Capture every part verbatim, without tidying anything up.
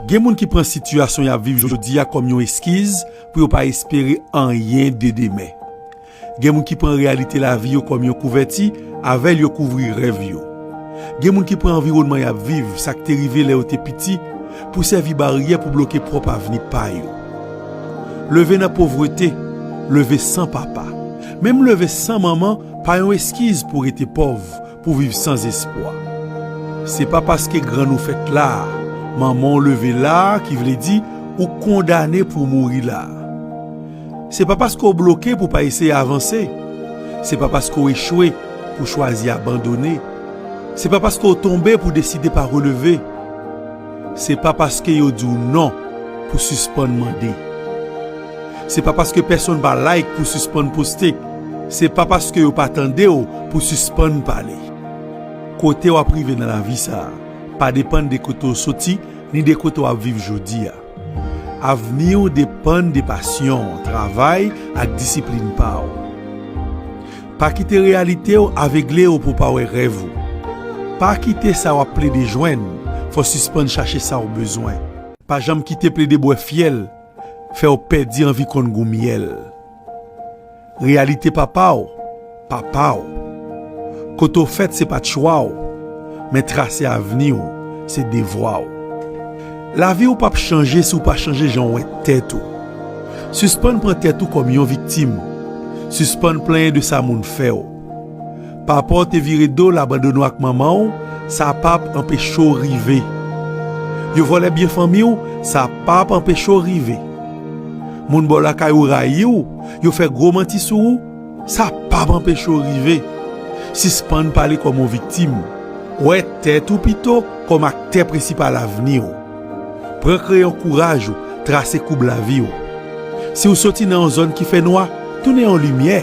Gen moun ki pran sitiyasyon y ap viv jodi a kòm yon eskiz pou yo pa espere anyen de demen. Gen moun ki pran reyalite lavi yo kòm yon kouvèti, avè l yo kouvri rèv yo. Gen moun ki pran anviwònman y ap viv, sa k te rive lè yo te piti, pou sèvi baryè pou bloke pwòp avni pa yo. Leve nan povrete, leve san papa, menm leve san manman pa yon eskiz pou rete pòv, pou viv san espwa. Se pa paske grann ou fèt la a, manman w leve la a, ki vle di ou kondane pou w mouri la a. Se pa paske w bloke pou w pa eseye avanse. Se pa paske w echwe pou w chwazi abandone. Se pa paske w tonbe pou w deside pa releve. Se pa paske yo di w non pou w sispann mande. Se pa paske pèsonn pa like pou w sispann poste. Se pa paske yo pa tande w pou w sispann pale. Kote w ap rive nan lavi sa a pa depann de kote w soti ni de kote w ap viv jodi a. Avni w depann de pasyon w, travay ak disiplin pa w. Pa kite reyalite w avegle w pou w pa wè rèv ou. Pa kite sa w ap plede jwenn fè w sispann chache sa w bezwen. Pa janm kite plede bwè fyèl fè w pèdi anvi konn gou myèl. Reyalite papa w, papa w. Kote w fèt se pa t chwa w, men trase avni w se devwa w. Lavi w p ap chanje si w pa chanje jan w wè tèt ou. Sispann pran tèt ou kòm yon viktim. Sispann plenyen de sa moun fè w. Papa w te vire do l abandone w ak manman w, sa p ap anpeche w rive. Yo vòlè byen fanmi w, sa p ap anpeche w rive. Moun bò lakay ou rayi w, yo fè gwo manti sou ou, sa p ap anpeche w rive. Sispann pale kòm yon viktim. Wè tèt ou pito kòm aktè prensipal avni w. Pran kreyon kouraj ou, trase koub lavi w. Si w soti nan yon zòn ki fè nwa, tounen yon limyè.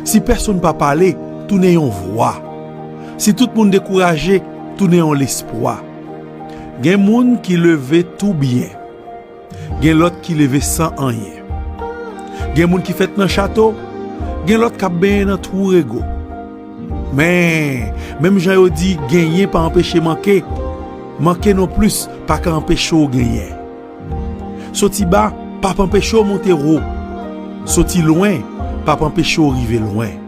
Si pèsonn pa pale, tounen yon vwa. Si tout moun dekouraje, tounen yon lespwa. Gen moun ki leve tou byen. Gen lòt ki leve san anyen. Gen moun ki fèt nan chato, gen lòt k ap benyen nan twou rego. Men, menm jan yo di genyen pa anpeche manke, manke nonplis pa ka anpeche w genyen. Soti ba p ap anpeche w monte wo. Soti lwen p ap anpeche w rive lwen.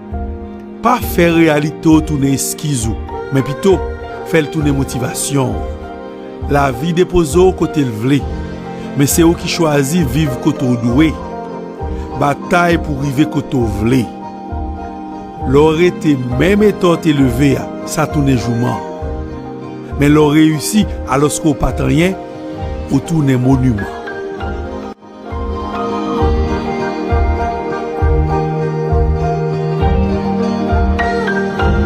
Pa fè reyalite w tounen eskiz ou, men pito fè l tounen motivasyon w. Lavi depoze w kote l vle, men se ou ki chwazi viv kote w dwe. Batay pou rive kote w vle. Lè w rete menm eta w te leve a, sa tounen jouman. Men lè w reyisi alòske w pa t anyen, ou tounen moniman.